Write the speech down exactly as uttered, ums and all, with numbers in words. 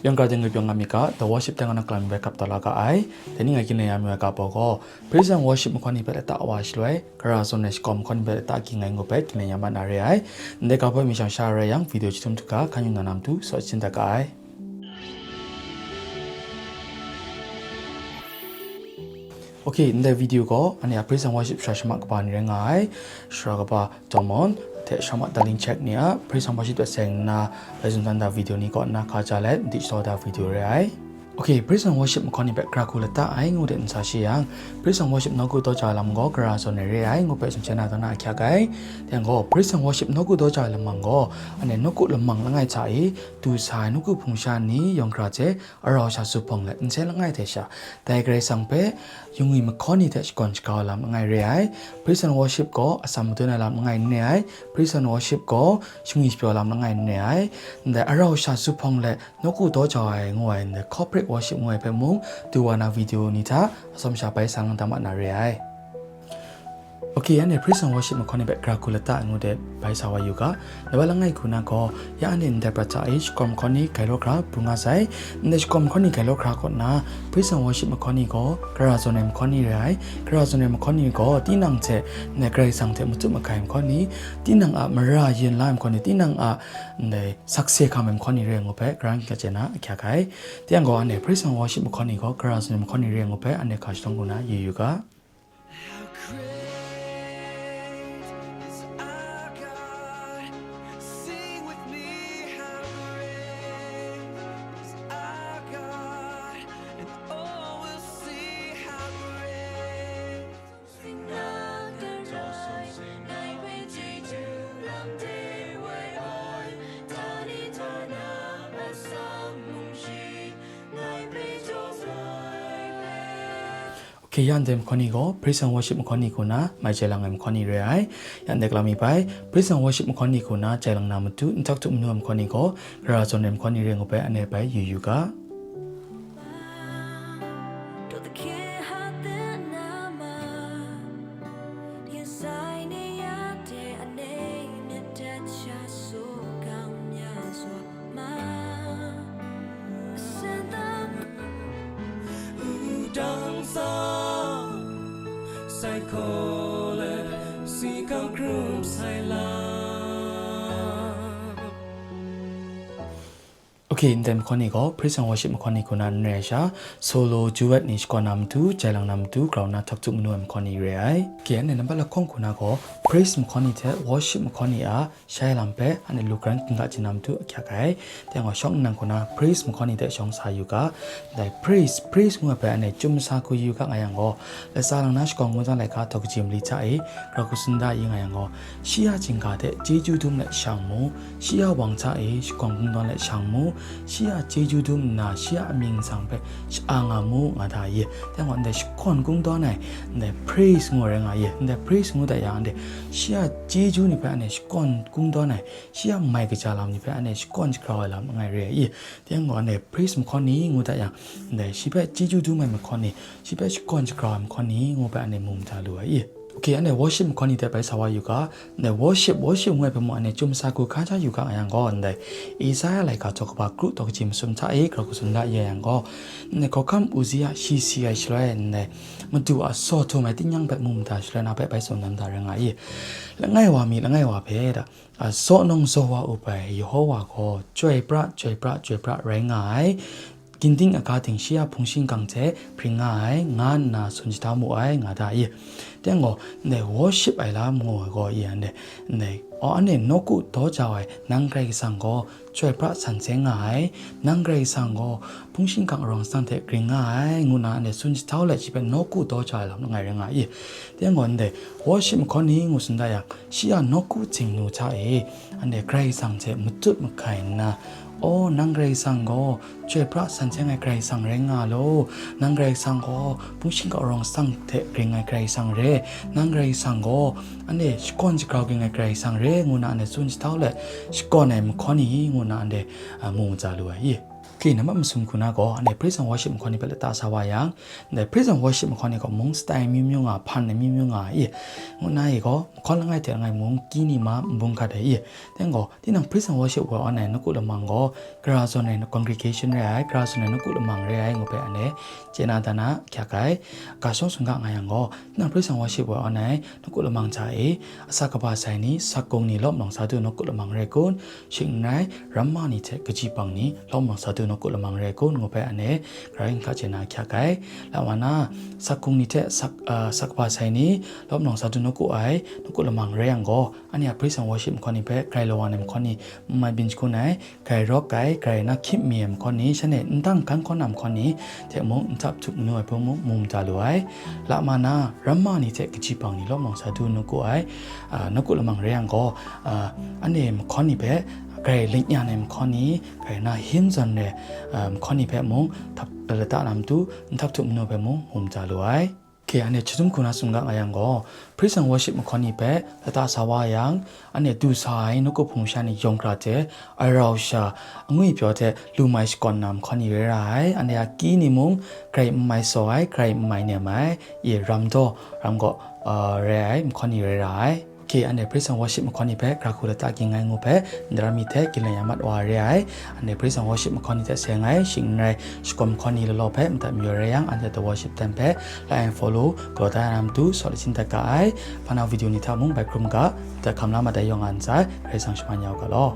Yawng hkra de ngut yawng nga myit ga, The Worship teng na kalam mi bai kap taw la ga ai. Dai ni ngai gin le ya mi ai ga pau gaw, Praise and Worship mahkaw ni hpe lata wa shaloi, gara zawn ai shakawn mahkaw ni hpe lata ging ai ngu bai gin le ya mat na re ai. Ndai ga hpe mi shang sha rai yang, video chyahtum htu ga, hkan yu na nam tu, saw jin dat ga ai. Ok, ndai video gaw, anhte a Praise and Worship sara shamat kaba ni rai nga ai, sara kaba Tomon, hte shamat Darling Check ni a Praise and Worship hte seng nna, bai tsun dan da video ni kaw nna hka ja let, di shaw da video re ai. Ok, Praise and Worship mahkaw ni hpe gara hku lata ai ngu de ntsa shi yang, Praise and Worship nawku daw ja ai lam gaw gara zawn ai re ai ngu hpe tsun shana taw na ahkyak ai. Yang gaw, Praise and Worship nawku daw ja ai lamang gaw, anhte nawku lamang langai hta e, du sa ai nawku hpung sha ni yawng hkra hte, arau sha zuphpawng let nsen langai hte sha, dai Karai Kasang hpe yungwi mahkaw ni hte shakawn shagrau ai lam langai re ai. Praise and Worship gaw atsam madun ai lam langai n re ai. Praise and Worship gaw shingwi shapyaw ai lam langai n re ai. Ndai arau sha zuphpawng let nawku daw jau ai ngu ai ndai corporate worship ngu ai hpe mung, du wa na video ni hta atsawm sha bai sa lang da mat na re ai. Ok, anhte Praise and Worship mahkaw ni hpe gara hku lata ai ngu de bai sa wa yu ga. Naba langai hku na gaw, ya anhte ndai prat hta e shakawn mahkaw ni gai law hkra pru nga sai. Ndai shakawn mahkaw ni gai law hkra kaw nna, Praise and Worship mahkaw ni gaw gara zawn ai mahkaw ni re ai. Gara zawn ai mahkaw ni gaw tinang hte, ndai Karai Kasang hte matut makai ai mahkaw ni, tinang a mara yin la ai mahkaw ni, tinang a ndai sakse hkam ai mahkaw ni re ai ngu hpe, gara n hkyen na ahkyak ai. Yang gaw, anhte Praise and Worship mahkaw ni gaw gara zawn ai mahkaw ni re ai ngu hpe, anhte hka shatawng hku na yu yu ga. How great is our God? Sing with me, how great is our God? And all will see how great. Sing loud and right, Ok, ya ndai mahkaw ni gaw Praise and Worship mahkaw ni hku na mai chye lang ai mahkaw ni re ai. Ya ndai galam mi bai, Praise and Worship mahkaw ni hku na chye lang na matu, ntak htuk manu ai mahkaw ni gaw, gara zawn ai mahkaw ni re ngu bai, anhte bai yu yu ga. Ok, ndai mahkaw ni gaw Praise and Worship mahkaw ni hku na n re ai sha, solo, duet ni shakawn na matu, chye lang na matu, grau na htak htuk manu ai mahkaw ni re ai. Ok, anhte nambat lahkawng hku na gaw Praise mahkaw ni hte Worship mahkaw ni a shai lam hpe anhte lu kran hkingga chye na matu ahkyak ai. Yang gaw shawng nnan hku na Praise mahkaw ni hte shawng sa yu ga. Ndai Praise, Praise ngu ai hpe anhte chyum masa hku yu ga nga yang gaw, latsa lang na shakawn kungdawn laika daw kaji mali hta e, grau hku tsun da yu nga yang gaw, shi a chyingga hte chyeju dum let shang mu, shi a wang hta e shakawn kungdawn let shang mu, shi a chyeju dum nna shi a amying nsang hpe sha-a nga mu, nga da ye. Yang gaw ndai shakawn kungdawn ai, ndai Praise ngu ai rai nga ye. Ndai Praise ngu dat yang, ndai shi a chyeju ni hpe anhte shakawn kungdawn ai, shi a mai kaja lam ni hpe anhte shakawn shagrau ai lam langai re ai ye. Yang gaw anhte Praise mahkaw ni ngu dat yang, ndai shi hpe chyeju dum ai mahkaw ni, shi hpe shakawn shagrau ai mahkaw ni ngu bai anhte mu mada lu ai ye. Ok, anhte Worship mahkaw ni hte bai sa wa yu ga. Ndai Worship, Worship ngu ai hpe mung anhte chyum masa hku hkan sha yu ga nga yang gaw, ndai Isaya laika daw kaba kru daw kaji masum hta e grau hku tsun da ya yang gaw, ndai hkawhkam Uzia shi si ai shaloi, ndai Madu a saw htum ai tingnyang hpe mu mada shaloi na hpe bai tsun na mada rai nga ye. Langai wa mi langai wa hpe da, a, saw nang zaw wa up ai Yehowa gaw chyoi pra, chyoi pra, chyoi pra rai nga ai. Ginding aga ting shi a hpung shingkang hte bring nga ai, nga nna tsun shahtau mu ai, nga da i. Teng gaw, ndai Worship ai lam ngu ai gaw, i anhte, ndai, aw, anhte nawku daw jau ai, nang Karai Kasang gaw chyoi pra san seng nga ai, nang Karai Kasang gaw hpung shingkang arawng sadang hte gring nga ai, ngu nna anhte tsun shahtau let, shi hpe nawku daw jau ai lam langai rai nga i. Teng gaw, ndai Worship mahkaw ni ngu tsun da yang, shi a nawku Htingnu hta e, anhte Karai Kasang hte matut makai nna, aw, nang Karai Kasang gaw chyoi pra san seng ai Karai Kasang rai nga law, nang Karai Kasang gaw hpung shingkang arawng sadang hte gring ai Karai Kasang re, nang Karai Kasang gaw anhte shakawn shagrau ging ai Karai Kasang re, ngu nna anhte tsun shahtau let, shakawn ai mahkaw ni ngu nna anhte, a, mu mada lu ai i. Oke, nambat masum hku na gaw, anhte praise and worship mahkaw ni hpe lata sa wa yang, ndai praise and worship mahkaw ni gaw mung style myu myu nga, hpan ai myu myu nga i, ngu na i gaw, mahkaw langai hte langai mung ki ni ma nbung hkat ai i, teng gaw, tinang praise and worship wa wan ai nawku lamang gaw, gara zawn ai congregation re ai, gara zawn ai nawku lamang re ai, ngu hpe anhte chye na dan a hkyak ai. Ga shawng sungga nga yang gaw, tinang praise and worship wa wan ai nawku lamang hta e, asak kaba sai ni, sakung ni, lawm lawng sa du nawku lamang re kun, shing n rai, ramma ni hte kaji pang ni, lawm lawng sa du nawku lamang re kun, ngu hpe anhte grai n hka chye na hkyak ai. Lawa na, sakung ni hte sak, ah, sakba sai ni, lawm lawng sa du nawku ai, nawku lamang re yang gaw, anhte a praise and worship mahkaw ni hpe grai lawan ai mahkaw ni, n mai byin shakun ai, grai rawk ai, grai na hkyip mi ai mahkaw ni, shanhte n dang hkan hkawn na mahkaw ni hte mung n htap htup manu ai hpe mung mu mada lu ai. Lama na, ramma ni hte kaji pang ni, lawm lawng sa du nawku ai, ah, nawku lamang re yang gaw, ah, anhte mahkaw ni hpe grai lingyan ai mahkaw ni, grai na hymn zawn ai, ah, mahkaw ni hpe mung htap, lata na matu n htap htup manu hpe mung mu mada lu ai. Oke, anhte chyazum hku na sungga nga yang gaw, praise and worship mahkaw ni hpe lata sa wa yang, anhte du sa ai nawku hpung sha ni yawng hkra hte, arau sha, angwi pyaw hte lu mai shakawn na mahkaw ni re ra ai. Anhte a ki ni mung grai n mai saw ai, grai n mai nem ai, i ram daw, ram gaw, ah, re ai mahkaw ni re ra ai. Oke, anhte praise and worship mahkaw ni hpe gara hku lata ging ai ngu hpe, ndara mi hte ginleng ya mat wa re ai. Anhte praise and worship mahkaw ni hte seng ai, shing n rai, shakawn mahkaw ni law law hpe madat mayu re yang, anhte the worship time hpe like and follow, galaw da na matu, sawt lachin dat ga ai. Hpa na video ni hta mung bai hkrum ga, madat hkam la mat ai yawng nga ntsa, Karai Kasang shaman ya u ga law.